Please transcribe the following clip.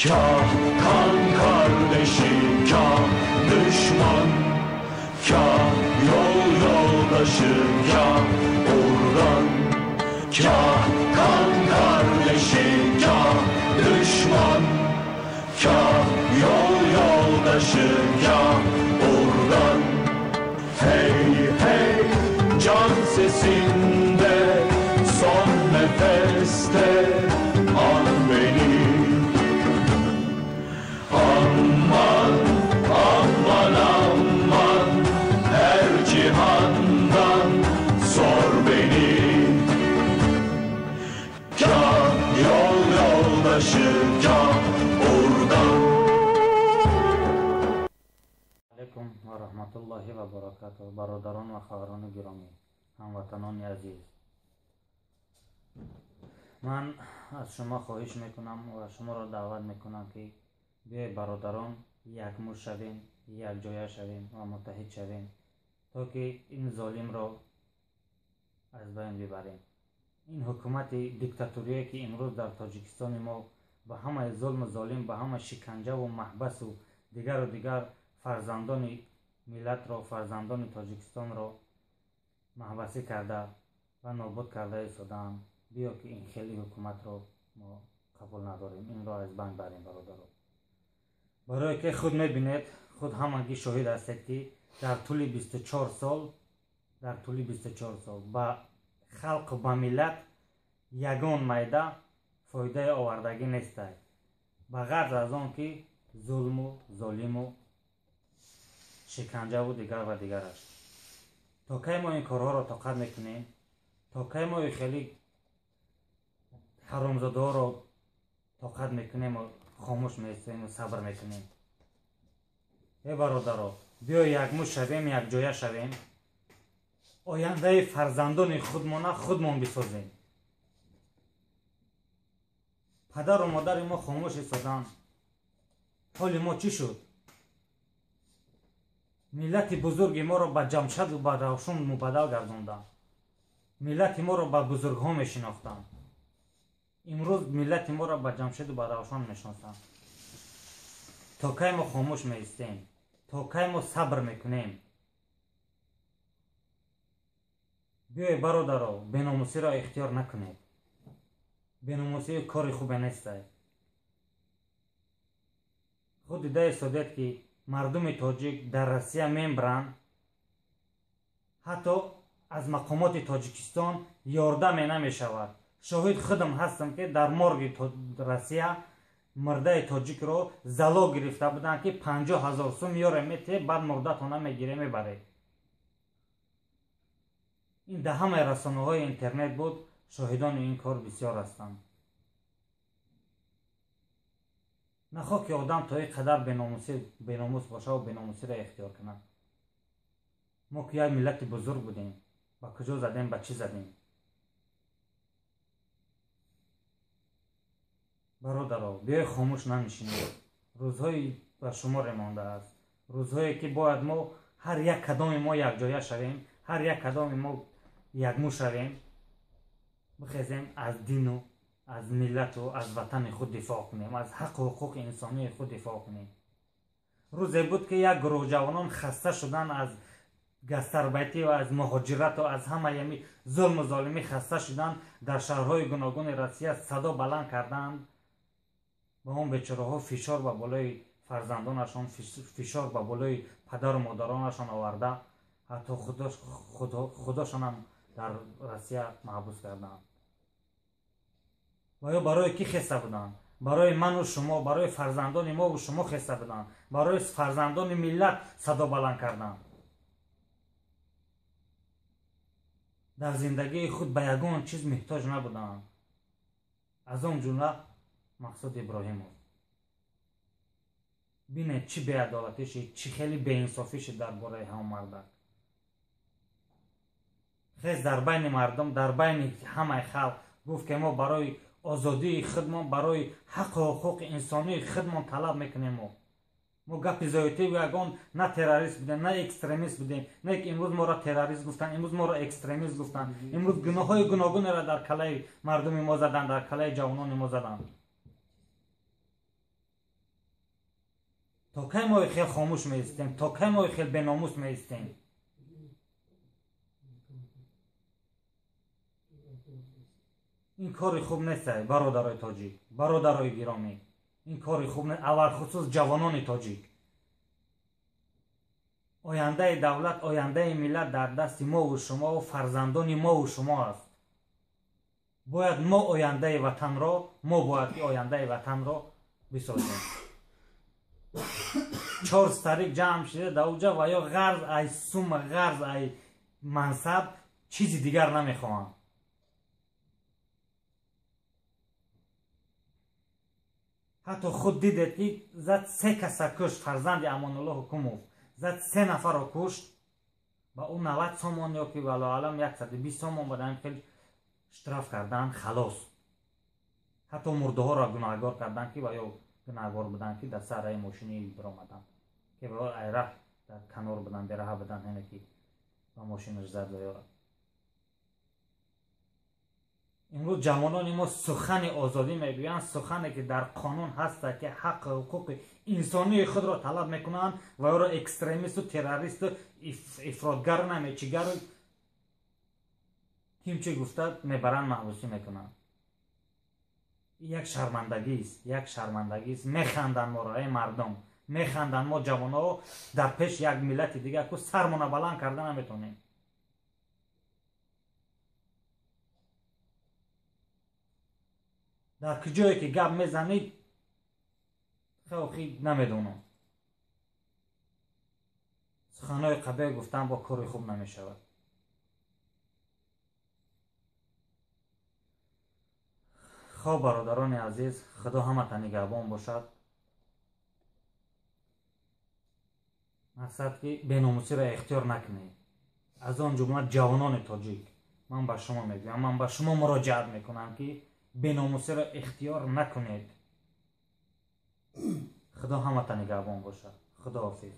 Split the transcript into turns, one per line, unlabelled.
Kah kan kardeşi, kah düşman, kah yol yoldaşı, kah organ. Kah kan kardeşi, kah düşman, kah yol yoldaşı, kah organ. Hey hey can sesinde, son nefeste an beni. Aman aman aman, her cihandan sor beni. Kah yol yoldaşı, kah oradan.
Алейкум ва раҳматуллоҳи ва баракатуҳ. Бародарон ва хоҳарони гиромӣ, ҳамватанони азиз, ман аз шумо хоҳиш мекунам ва шуморо даъват мекунам, ки биёед, бародарон, якмуш шавем, якҷоя шавем ва муттаҳид шавем, то ки ин золимро аз байн бибарем. Ин ҳукумати диктатурие, ки имрӯз дар Тоҷикистони мо ба ҳамаи зулму золим, ба ҳама шиканҷаву маҳбасу дигару дигар фарзандони миллатро, фарзандони Тоҷикистонро маҳбасӣ карда ва нобуд карда истодаанд. Биё ки ин хели ҳукуматро мо қабул надорем, инро аз байн барем, бародаро. Барое ки худ мебинед, худ ҳамагӣ шоҳид ҳастед, ки дар тӯли 24 сол, дар тӯли 24 сол ба халқу ба миллат ягон майда фоидаи овардагӣ нестай, ба ғарз аз он ки зулму золиму шиканҷаву дигар ва дигараш. То кай мо ин корҳоро тоқат мекунем? То кай мо хеле ҳаромзодаҳоро тоқат мекунему хомӯш меистем, сабр мекунем? Э бародаро, биё якмуш шавем, якҷоя шавем, ояндаи фарзандони худмона худмон бисозем. Падару модари мо хомӯш истоданд, ҳоли мо чӣ шуд? Миллати бузурги моро ба Ҷамшаду ба Равшун мубаддал гардонданд. Миллати моро ба бузургҳо мешинохтанд, имрӯз миллати моро ба Ҷамшеду ба Равшан мешиносанд. То кай мо хомӯш меистем? То кай мо сабр мекунем? Биёй, бародаро, беномусиро ихтиёр накунед. Беномусӣ кори хубе нестай. Худ дида истодед, ки мардуми тоҷик дар Россия мембранд, ҳатто аз мақомоти Тоҷикистон ёрдаме намешавад. Шоҳид худам ҳастам, ки дар морги Россия мурдаи тоҷикро залог гирифта буданд, ки 50 000 сум ёре мете, баъд мурдатона мегире, мебаред. Ин дар ҳамаи расонаҳои интернет буд, шоҳидони ин кор бисёр ҳастанд. Нахоҳ ки одам то ин қадар беномус бошаву беномусиро ихтиёр кунад. Мо ки як миллати бузург будем, ба куҷо задем, ба чӣ задем? Бародаро, биёй хомӯш нанишинем. Рӯзҳои ба шуморе мондааст, рӯзҳое ки бояд мо ҳар як кадоми мо якҷоя шавем, ҳар як кадоми мо якмӯ шавем, бихезем, аз дину аз миллату аз ватани худ дифоъ кунем, аз ҳаққу ҳуқуқи инсонии худ дифоъ кунем. Рӯзе буд, ки як гурӯҳ ҷавонон хаста шуданд аз гастарбайтӣ ва аз муҳоҷирату аз ҳамаи ами зулму золимӣ хаста шуданд, дар шаҳрҳои гуногуни Россия садо баланд карданд. Ба он бечораҳо фишор ба болои фарзандонашон, фишор ба болои падару модаронашон оварда, ҳатто худошонам дар Россия маҳбус карданд. Ва ё барои кӣ хеста буданд? Барои ману шумо, барои фарзандони мову шумо хеста буданд, барои фарзандони миллат садо баланд карданд. Дар зиндагии худ ба ягон чиз муҳтоҷ набуданд, аз он ҷумла Мақсуд Иброҳимов. Бинед, чӣ беадолатӣ шид, чӣ хеле беинсофӣ шид дар бораи ҳамон мардак. Хез дар байни мардум, дар байни ҳамаи халқ гуфт, ки мо барои озодии худмон, барои ҳаққу ҳуқуқи инсонии худмон талаб мекунем. Мо гапи зоитӣ ягон на террорист будем, на экстремист будем, не ки имрӯз моро террорист гуфтанд, имрӯз моро экстремист гуфтанд, имрӯз гуноҳҳои гуногунеро дар калаи мардуми мо заданд, дар калаи ҷавонони мо заданд. То кай мо хел хомӯш меистем? То кай мо хел беномус меистем? Ин кори хуб нест, бародарои тоҷик, бародарои гиромӣ. Ин кори хуб нест, аввалхусус ҷавонони тоҷик. Ояндаи давлат, ояндаи миллат дар дасти мову шумо, фарзандони мову шумо аст. Бояд мо ояндаи ватанро, мо бояд ки ояндаи ватанро бисозем. Чор старик ҷамъ шида дар уҷа ва ё ғарз ай сум, ғарз ай мансаб, чизи дигар намехоҳанд. Ҳатто худ дидед ки зад се каса кушт, фарзанди Амонулло Ҳукумов зад се нафарро кушт, ба ӯ 90 сомон ё ки валлоҳу аълам 120 сомон ба ҳамин хел штраф кардан, халос. Ҳатто мурдаҳоро гунаҳгор карданд ки ва ё гунаҳгор буданд ки дар сараи мошини биромаданд, ки айраҳ дар канор буданд, бераҳа буданд, ҳаме ки ба мошинаш зад ва ёра. Имрӯз ҷавонони мо сухани озодӣ мегӯянд, сухане ки дар қонун ҳаста, ки ҳаққу ҳуқуқи инсонии худро талаб мекунанд ва ӯро экстремисту террористу ифротгару намечигару ким чӣ гуфта мебаранд, маҳбусӣ мекунанд. Як шармандагист, як шармандагист. Механданд моро, эй мардум, механданд мо ҷавонҳо дар пеш як миллати дигар ку сармона баланд карда наметонем. Дар куҷое ки гап мезанед, хелхи намедонам. Суханҳои қабеҳ гуфтан бо кори хуб намешавад. Хоб, бародарони азиз, худо ҳамата нигаҳбон бошад. Мақсад ки беномусиро ихтиёр накунед. Аз он ҷумла ҷавонони тоҷик, ман ба шумо мегӯям, ман ба шумо муроҷиат мекунам ки беномусиро ихтиёр накунед. Худо ҳамата нигаҳбон бошад. Худоҳофиз.